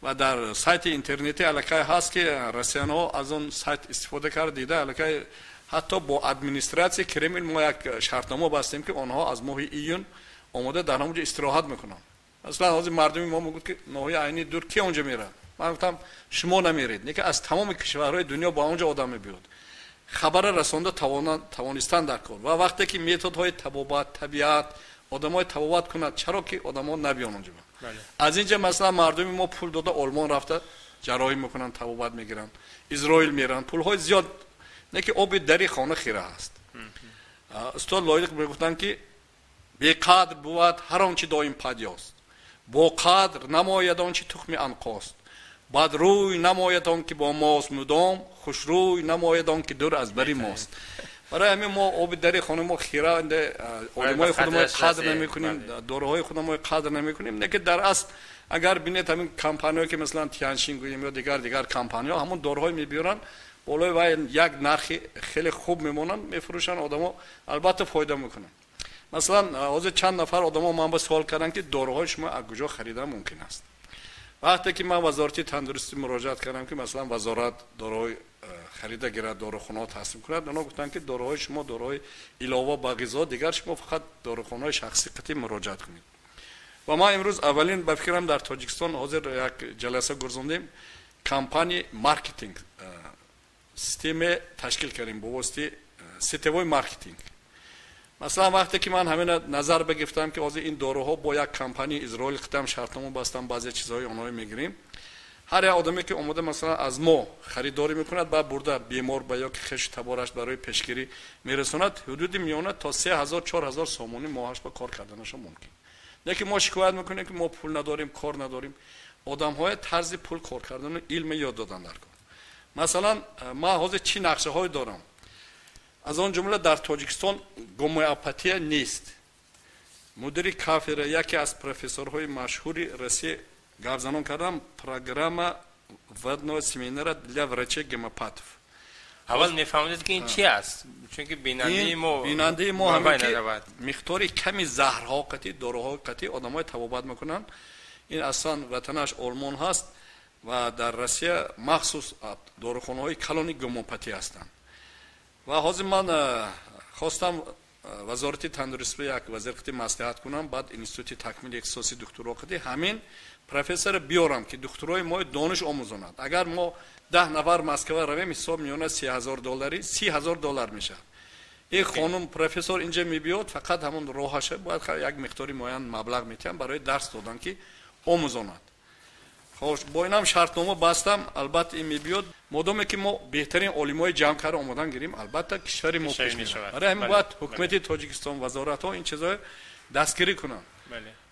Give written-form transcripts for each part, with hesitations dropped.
Ва дар сайти интернетӣ аллакай ҳаст, ки россиянҳо аз он сайт истифода карда дида, аллакай ҳатто бо администратсияи Кремл мо як шартнома бастем, ки онҳо аз моҳи июн омода дар ҳамонҷо истироҳат мекунанд. Масалан, ҳозир мардуми мо мегӯяд, ки ноҳияи Айни дур, ки онҷо меравад? Ман гуфтам, шумо намеред, не ки аз тамоми кишварҳои дунё ба онҷо одам мебиёд. Хабара расонда тавонистан дар кор. Ва вақте ки методҳои табобат, табиат одамои табобат кунад, чаро ки одамо набиён онҷо? Аз инҷа, масалан, мардуми мо пул дода Олмон рафта ҷарроҳӣ мекунанд, табобат мегиранд, Изроил мераванд, пулҳои зиёд, не ки оби дари хона хира аст. Устод Лоиқ мегуфтанд, ки беқадр бувад ҳар он чи доим падёст, бо қадр намояд он чи тухми анқост, бадрӯй намояд он ки бо мост мудом, хушрӯй намояд он ки дур аз бари мост. Барои ҳамин мо оби дари хонаи мо хира, олимои худамо қадр намекунем, доруҳои худамо қадр намекунем. Не ки дар асл агар бинед, ҳамин компаниҳое ки, масалан, Тяншин гӯем ё дигар компаниҳо, ҳамон доруҳое мебиёранд, болои вай як нархи хеле хуб мемонанд, мефурӯшанд, одамо албатта фоида мекунанд. Масалан, ҳозир чанд нафар одамо ман ба суол карданд, ки доруҳои шумо аз куҷо харидан мумкин аст. Вақте ки ман Вазорати тандурустӣ муроҷиат кардам, ки, масалан, вазорат доруҳои харида гирад, дорухонаҳо таслим кунад, онҳо гуфтанд, ки доруҳои шумо доруҳои илова ба ғизо, дигар шумо фақат дорухонаҳои шахсӣ қатъи муроҷиат кунед. Ва ман имрӯз аввалин, ба фикрам, дар Тоҷикистон ҳозир як ҷаласа гузарондем, кампании маркетинг системе ташкил кардем бо воситаи сетевой маркетинг. Масалан, вақте ки ман ҳамина назар бигирифтам, ки ҳозир ин доруҳо бо як компанияи Изроил қитам шартнома бастам, баъзе чизҳои онҳо мегирем. Ҳар як одаме ки омода, масалан, аз мо харидорӣ мекунад, баъд бурда бемор ба ё ки хешу табораш барои пешгирӣ мерасонад, ҳудуди миёна то 3000, 4000 сомонӣ моҳаш ба кор карданаша мумкин. Не ки мо шикоят мекунем, ки мо пул надорем, кор надорем. Одамҳои тарзи пул кор кардану илме ёд додан дар кор. Масалан, ман ҳозир чӣ нақшаҳое дорам? Аз он ҷумла дар Тоҷикистон гомеопатия нест. Мудири кафедра, яке аз профессорҳои машҳури Россия гапзанон кардам, программа вводного семинара для врачей гомеопатов. Аввал мефаҳмидед, ки ин чи аст, чунки бинандаи мо бинандаи мо ҳамин ки миқдори ками заҳрҳо қатӣ, доруҳо қатӣ одамои табобат мекунанд. Ин аслан ватанаш Олмон ҳаст ва дар Россия махсус дорухонаҳои калони гомеопатия ҳастанд. Ва ҳозир ман хостам Вазорати тандурустӣ як вазир қити маслиҳат кунам, баъд институти такмили ихтисоси духтуро қити ҳамин профессора биёрам, ки духтурои мо дониш омӯзонад. Агар мо 10 нафар Москва равем, ҳисоб миёна 30 000 доллари, 30 000 доллар мешавад. Ин хонум профессор инҷа мебиёд, фақат ҳамон роҳаша бояд як миқдори муайян маблағ метиҳам барои дарс додан, ки омӯзонад. Хош, бо инам шартнома бастам, албатта ин мебиёд. Модоме ки мо беҳтарин олимои ҷамъ карда омодан гирем, албатта кишвари мо пеш меравад. Барои ҳамин бояд ҳукумати Тоҷикистон, вазоратҳо ин чизҳои дастгирӣ кунанд.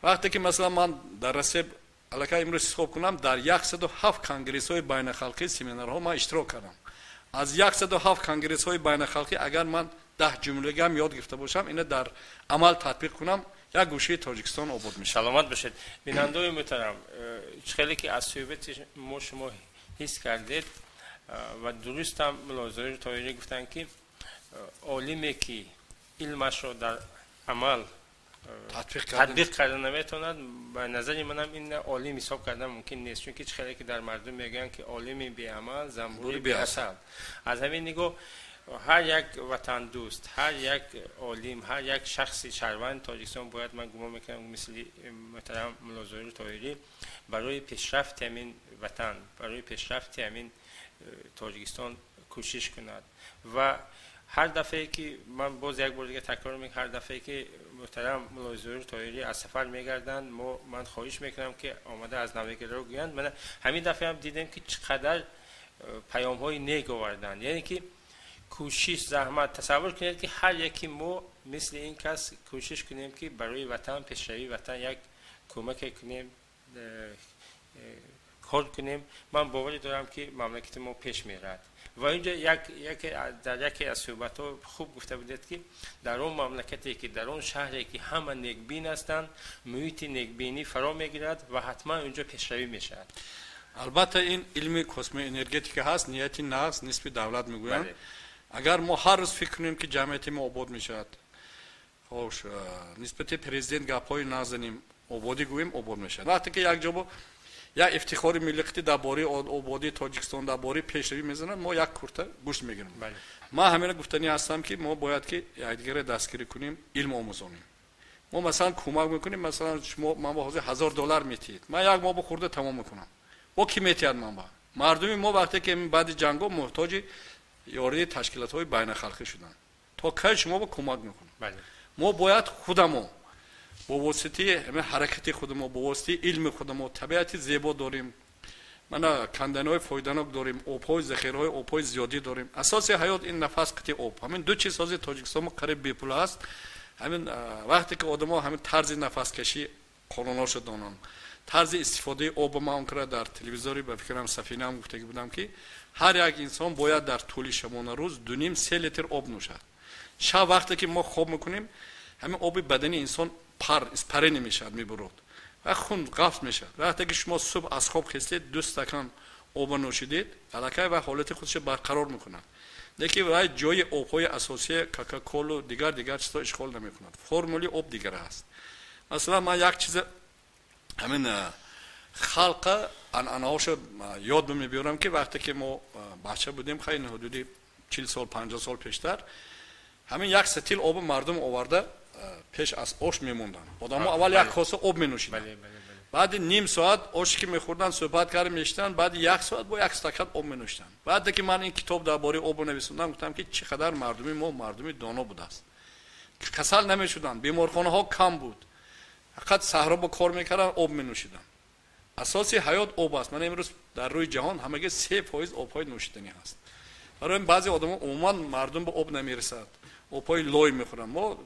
Вақте ки, масалан, ман дар Россия аллакай имрӯз ҳисоб кунам, дар 107 конгрессҳои байналхалқӣ, семинарҳо ман иштирок кардам. Аз 107 конгрессҳои байналхалқӣ агар ман 10 ҷумлагиам ёд гирифта бошам, ина дар амал татбиқ кунам, як гӯшаи Тоҷикистон обод мешавад. Саломат бошед. Бинандаои муҳтарам, хеле ки аз суҳбати мо шумо ҳис кардед ва дурустам Мулло Зоҳир Тоҳирӣ гуфтанд, ки олиме ки илмашро дар амал татбиқ карда наметавонад, ба назари манам ин олим ҳисоб кардан мумкин нест, чунки чӣ хеле ки дар мардум мегӯянд, ки олими беамал занбури беасал. Аз ҳамин нигоҳ ҳар як ватандӯст, ҳар як олим, ҳар як шахси шаҳрванди Тоҷикистон бояд, ман гумон мекунам, мисли муҳтарам Муллозоҳир Тоҳирӣ барои пешрафти ҳамин ватан, барои пешрафти ҳамин Тоҷикистон кӯшиш кунад. Ва ҳар дафъае ки ман боз як бор дига такрор мекунам, ҳар дафъае ки муҳтарам Муллои Тоҳирӣ аз сафар мегарданд, мо ман хоҳиш мекунам, ки омада аз навигариҳо гӯянд. Мана ҳамин дафъаам дидем, ки чӣ қадар паёмҳои нек оварданд, яъне ки кӯшиш, заҳмат. Тасаввур кунед, ки ҳар яки мо мисли ин кас кӯшиш кунем, ки барои ватан, пешравии ватан як кӯмаке кунем, кор кунем, ман боварӣ дорам, ки мамлакати мо пеш меравад. Ва инҷо дар яке аз суҳбатҳо хуб гуфта будед, ки дар он мамлакате ки, дар он шаҳре ки ҳама некбин ҳастанд, муҳити некбинӣ фаро мегирад ва ҳатман инҷо пешравӣ мешавад. Албатта, ин илми космоэнергетика ҳаст, нияти нағз нисби давлат мегӯянд. Агар мо ҳар рӯз фикр кунем, ки ҷамъияти мо обод мешавад, хош, нисбати президент гапҳои нағз занем, ободӣ гӯем, обод мешавад. Вақте ки як ҷо Як ифтихори миллӣ дар бораи ободии Тоҷикистон, дар бораи пешравӣ мезанад, мо як курта гӯшт мегирем. Ман ҳамина гуфтанӣ ҳастам, ки мо бояд ки якдигарро дастгирӣ кунем, илм омӯзонем. Мо масалан кӯмак мекунем, масалан шумо ман ба ҳозир $1000 метиҳед, ман як моҳ бихӯрда тамом мекунам. Бо кӣ метиҳад ман ба? Мардуми мо вақте ки баъди ҷанго муҳтоҷи ёрии ташкилотҳои байналхалқӣ шуданд, то кай шумо ба кӯмак мекунем? Мо бояд худамо бо воситаи ҳаракати худамо, бо воситаи илми худамо, табиати зебо дорем, мана канданиҳои фоиданок дорем, обҳои захираҳои обҳои зиёдӣ дорем. Асоси ҳаёт ин нафас қити об. Ҳамин ду чиз ҳозир Тоҷикистон мо қариб бепул аст. Ҳамин вақте ки одамо ҳамин тарзи нафаскашӣ қонунҳошо донанд, тарзи истифодаи об, ман онкара дар телевизори ба фикрам Сафинаам гуфтагӣ будам, ки ҳар як инсон бояд дар тӯли шабона рӯз 2,5-3 литр об нӯшад. Шаб вақте ки мо хоб мекунем, ҳамин оби бадани инсон пар испарение мешавад, мебурад ва хун ғафз мешавад. Вақте ки шумо субҳ аз хоб хестед, 2 стакан об нӯшидед, аллакай ва ҳолати худашро барқарор мекунад. Лекин вай ҷои обҳои асосии Кока-Колу дигар чизҳо ишғол намекунад. Формули об дигар аст. Масалан, ман як чиз ҳамин халқа анъанаҳошо ёд мебиёрам, ки вақте ки мо бача будем, хайр ҳудуди 40 сол 50 сол пештар, ҳамин як сатил оби мардум оварда пеш аз ош мемонданд. Одамо аввал як коса об менӯшиданд, баъди ним соат ош ки мехӯрданд, суҳбат карда мешиданд, баъди як соат бо як стакан об менӯшиданд. Баъде ки ман ин китоб дар бораи об нависондам, гуфтам ки чӣ қадар мардуми мо мардуми доно будааст. Касал намешуданд, беморхонаҳо кам буд, фақат саҳро бо кор мекарданд, об менӯшиданд. Асоси ҳаёт об аст. Ман имрӯз дар рӯи ҷаҳон ҳамаги 3% обҳои нӯшиданӣ ҳаст. Барои баъзе одамо умуман мардум ба об намерасад, обҳои лой мехӯранд. Мо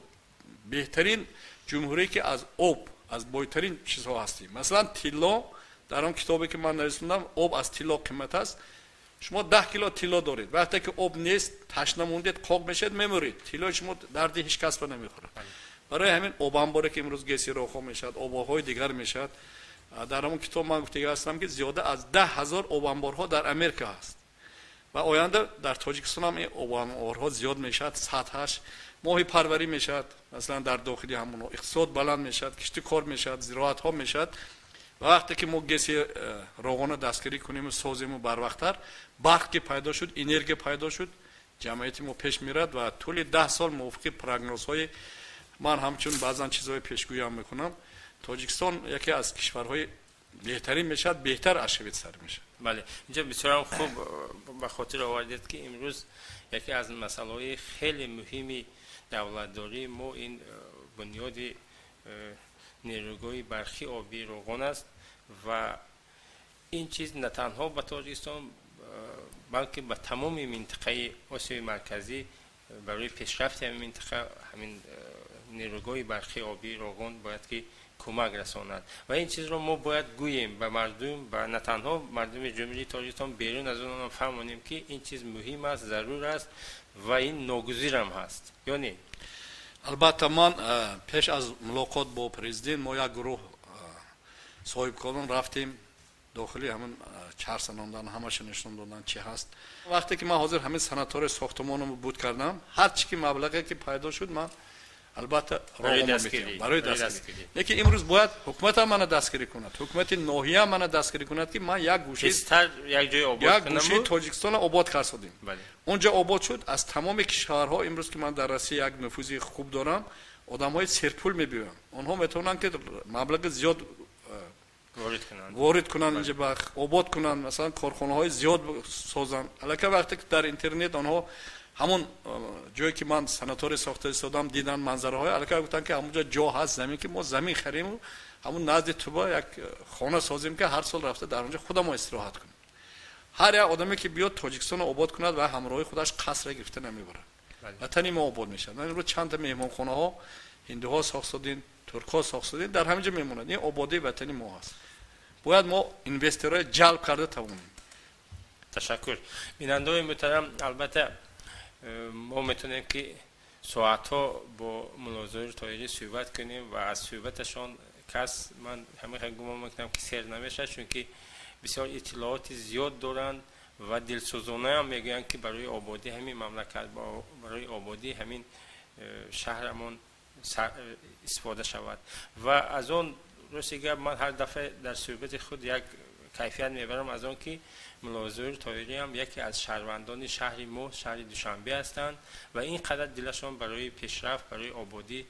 беҳтарин ҷумҳурие ки аз об, аз бойтарин чизҳо ҳастем. Масалан тилло, дар он китобе ки ман нависондам, об аз тилло қимат аст. Шумо 10 кило тилло доред, вақте ки об нест, ташна мондед, қоқ мешавед, мемуред. Тиллои шумо дарди ҳеҷ кас ба намехӯрад. Барои ҳамин обанборе ки имрӯз ГЭСи Роғун мешавад, обҳои дигар мешавад. Дар ҳамон китоб ман гуфтага ҳастам, ки зиёда аз 10 000 обанборҳо дар Америка ҳаст ва оянда дар Тоҷикистон ҳам ин обанборҳо зиёд мешавад, сатҳаш моҳи парварӣ мешавад, масалан дар дохили ҳамонҳо иқтисод баланд мешавад, кишти кор мешавад, зироатҳо мешавад. Ва вақте ки мо ГЭСи Роғунро дастгирӣ кунему созему барвақттар, барқ ки пайдо шуд, энергия пайдо шуд, ҷамъияти мо пеш мерад ва тӯли 10 сол мувофиқи прогнозҳои ман ҳамчун баъзан чизҳои пешгӯиам мекунам, Тоҷикистон яке аз кишварҳои беҳтарин мешавад, беҳтар аз Швейтсария мешавад. Бале, инҷо бисёрам хуб ба хотир овардед, ки имрӯз яке аз масъалаҳои хеле муҳими давлатдории мо ин бунёди нерӯгоҳи барқи обии Роғун аст ва ин чиз на танҳо ба Тоҷикистон, балки ба тамоми минтақаи Осиёи Марказӣ барои пешрафти ҳамин минтақа ҳамин нерӯгоҳи барқи обии Роғун бояд ки кӯмак расонад. Ва ин чизро мо бояд гӯем ба мардум, ба на танҳо мардуми Ҷумҳурии Тоҷикистон, берун аз он фаҳмонем, ки ин чиз муҳим аст, зарур аст ва ин ногузирам ҳаст, ё не? Албатта, ман пеш аз мулоқот бо президент мо як гурӯҳ соҳибкорон рафтем дохили ҳамин чарсанондан, ҳамаша нишон додан чӣ ҳаст. Вақте ки ман ҳозир ҳамин санатории сохтмонро буд кардам, ҳар чӣ ки маблағе ки пайдо шуд, ман албатта барои дастгирӣ. Лекин имрӯз бояд ҳукумат ҳам мана дастгирӣ кунад, ҳукумати ноҳия ҳам мана дастгирӣ кунад, ки ман як гӯшаи Тоҷикистонро обод карсодем. Онҷо обод шуд, аз тамоми кишварҳо имрӯз ки ман дар Россия як нуфузи хуб дорам, одамҳои серпул мебиёянд. Онҳо метавонанд ки маблағи зиёд ворид кунанд, инҷа ба обод кунанд, масалан корхонаҳои зиёд созанд. Аллакай вақте ки дар интернет онҳо ҳамон ҷое ки ман санаторий сохта истодам дидан манзараҳои, аллакай гуфтанд, ки ҳамонҷо ҷо ҳаст, замин, ки мо замин харем, ҳамон назди туба як хона созем, ки ҳар сол рафта дар онҷо худамо истироҳат кунем. Ҳар як одаме ки биёд Тоҷикистонро обод кунад ва ҳамроҳи худаш қасре гирифта намебарад, ватани мо обод мешавад. Ман имрӯз чандта меҳмонхонаҳо ҳиндуҳо сохтсодин, туркҳо сохтсодин, дар ҳамин ҷо мемонад. Ин ободии ватани мо ҳаст. Бояд мо инвесторҳоро ҷалб карда тавонем. Ташаккур. Бинандаҳои муҳтарам, албатта мо метавонем ки соатҳо бо Муллозоир Тоҳирӣ суҳбат кунем ва аз суҳбаташон кас ман ҳамин гумон мекунам ки сер намешавад, чунки бисёр иттилооти зиёд доранд ва дилсӯзонаам мегӯянд, ки барои ободии ҳамин мамлакат, барои ободии ҳамин шаҳрамон истифода шавад. Ва аз он рости гап ман ҳар дафъа дар суҳбати худ як кайфият мебарам аз он ки Мулло Зоҳир Тоҳирӣ ҳам яке аз шаҳрвандони шаҳри мо, шаҳри Душанбе ҳастанд ва ин қадар дилашон барои пешрафт, барои ободӣ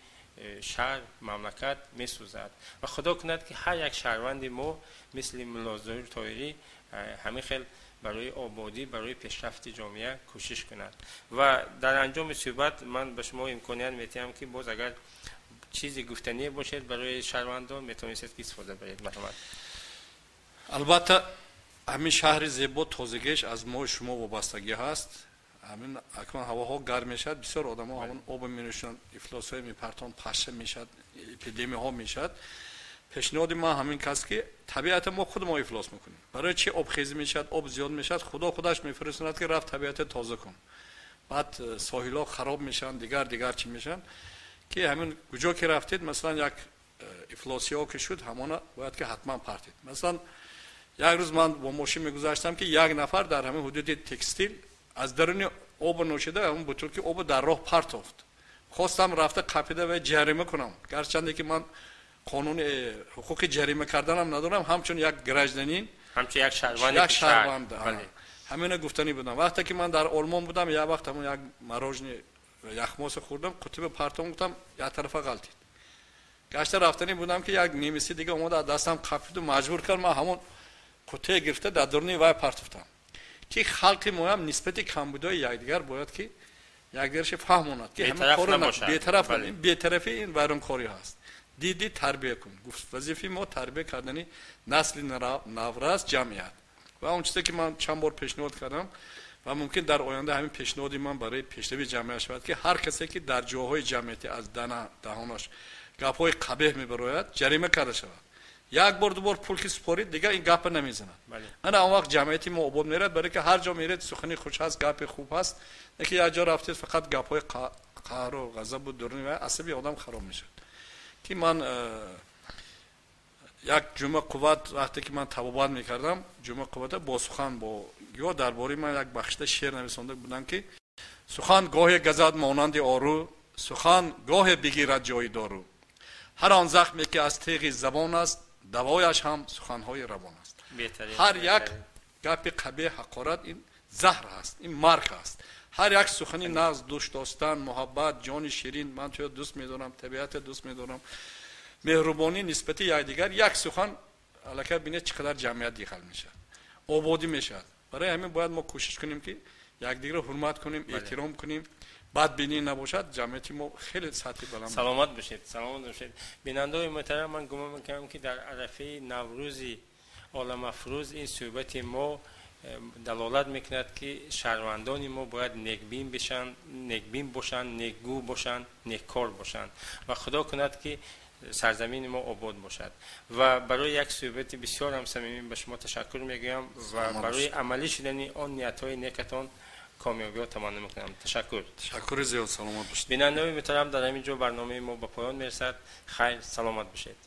шаҳр, мамлакат месӯзад ва худо кунад ки ҳар як шаҳрванди мо мисли Мулло Зоҳир Тоҳирӣ ҳамин хел барои ободӣ, барои пешрафти ҷомеа кӯшиш кунад. Ва дар анҷоми суҳбат ман ба шумо имконият медиҳам ки боз агар чизе гуфтание бошед барои шаҳрвандон, метавонистед ки истифода баред. Марҳамат. Албатта, ҳамин шаҳри зебо, тозагиш аз мои шумо вобастагӣ ҳаст. Ҳамин акнун ҳавоҳо гарм мешавад, бисёр одамо ҳамон об менӯшанд, ифлосҳое мепартонанд, паша мешавад, эпидемияҳо мешавад. Пешниҳоди ман ҳамин кас ки табиата мо худ мо ифлос мекунем. Барои чи обхезӣ мешавад, об зиёд мешавад? Худо худаш мефиристонад ки рафт табиата тоза кун. Баъд соҳилҳо хароб мешаванд, дигар дигар чӣ мешаванд, ки ҳамин куҷо ки рафтед, масалан, як ифлосиҳо ки шуд, ҳамона бояд ки ҳатман партед. Масалан, як рӯз ман бо мошин мегузаштам, ки як нафар дар ҳамин ҳудуди текстил аз даруни об нӯшида, ҳамон бутулки об дар роҳ партофт. Хостам рафта қапида ва ҷарима кунам, гарчанде ки ман қонуни ҳуқуқи ҷарима карданам надорам, ҳамчун як гражданин, ҳамчун як шаҳрванд, як шаҳрванд. Ҳамина гуфтанӣ будам. Вақте ки ман дар Олмон будам, як вақт ҳамон як мороженое, яхмоса хӯрдам, қутиба партом гуфтам, як тарафа ғалтид. Гашта рафтанӣ будам, ки як немиси дига омада, аз дастам қапиду маҷбур кард, ман ҳамон қутие гирифта дар дуруни вай партофтам. Ки халқи моям нисбати камбудои якдигар бояд ки якдигарши фаҳмонад, ки бетараф, бетарафӣ ин вайронкорӣ ҳаст. Диди тарбия кун гуфт, вазифаи мо тарбия кардани насли наврас, ҷамъият. Ва он чизе ки ман чанд бор пешниҳод кардам ва мумкин дар оянда ҳамин пешниҳоди ман барои пешравии ҷамъият шавад, ки ҳар касе ки дар ҷоҳои ҷамъиятӣ аз дана даҳонаш гапҳои қабеҳ мебарояд, ҷарима карда шавад. Як бор, ду бор пул ки супорид, дигар ин гапа намезанад. Ана он вақт ҷамъияти мо обод мерад, барое ки ҳар ҷо меред, сухани хуш ҳаст, гапи хуб ҳаст. Не ки як ҷо рафтед, фақат гапҳои қаҳру ғазабу дуруни ва асаби одам хароб мешавад. Ки ман як ҷумъа қувват, вақте ки ман табобат мекардам, ҷумъа қуввата бо сухан бо ё дар бораи ман як бахшида шеър нависонда будам, ки сухан гоҳе газад монанди ору, сухан гоҳе бигирад ҷои дору, ҳар он захме ки аз теғи забон аст, давояш ҳам суханҳои равон аст. Ҳар як гапи қабеҳ, ҳақорат ин заҳр аст, ин марг аст. Ҳар як сухани нағз, дӯст доштан, муҳаббат, ҷони ширин, ман туро дӯст медорам, табиатро дӯст медорам, меҳрубонӣ нисбати якдигар, як сухан аллакай бинед, чӣ қадар ҷамъият дихал мешавад, ободӣ мешавад. Барои ҳамин бояд мо кӯшиш кунем, ки якдигарро ҳурмат кунем, эҳтиром кунем, бадбинӣ набошад, ҷамъияти мо хеле сатҳи баланд. Саломат бошед, саломат бошед. Бинандаои муҳтарам, ман гумон мекунам, ки дар арафаи Наврӯзи оламафрӯз ин суҳбати мо далолат мекунад, ки шаҳрвандони мо бояд некбин бишанд, некбин бошанд, некгӯ бошанд, неккор бошанд ва худо кунад, ки сарзамини мо обод бошад. Ва барои як суҳбати бисёр ҳам самимӣ ба шумо ташаккур мегӯям ва барои амалӣ шудани он ниятҳои некатон комёбиҳо таманно мекунам. Ташаккур. Ташаккури зиёд, саломат бошед. Бинандаои муҳтарам, дар ҳамин ҷо барномаи мо ба поён мерасад. Хайр, саломат бошед.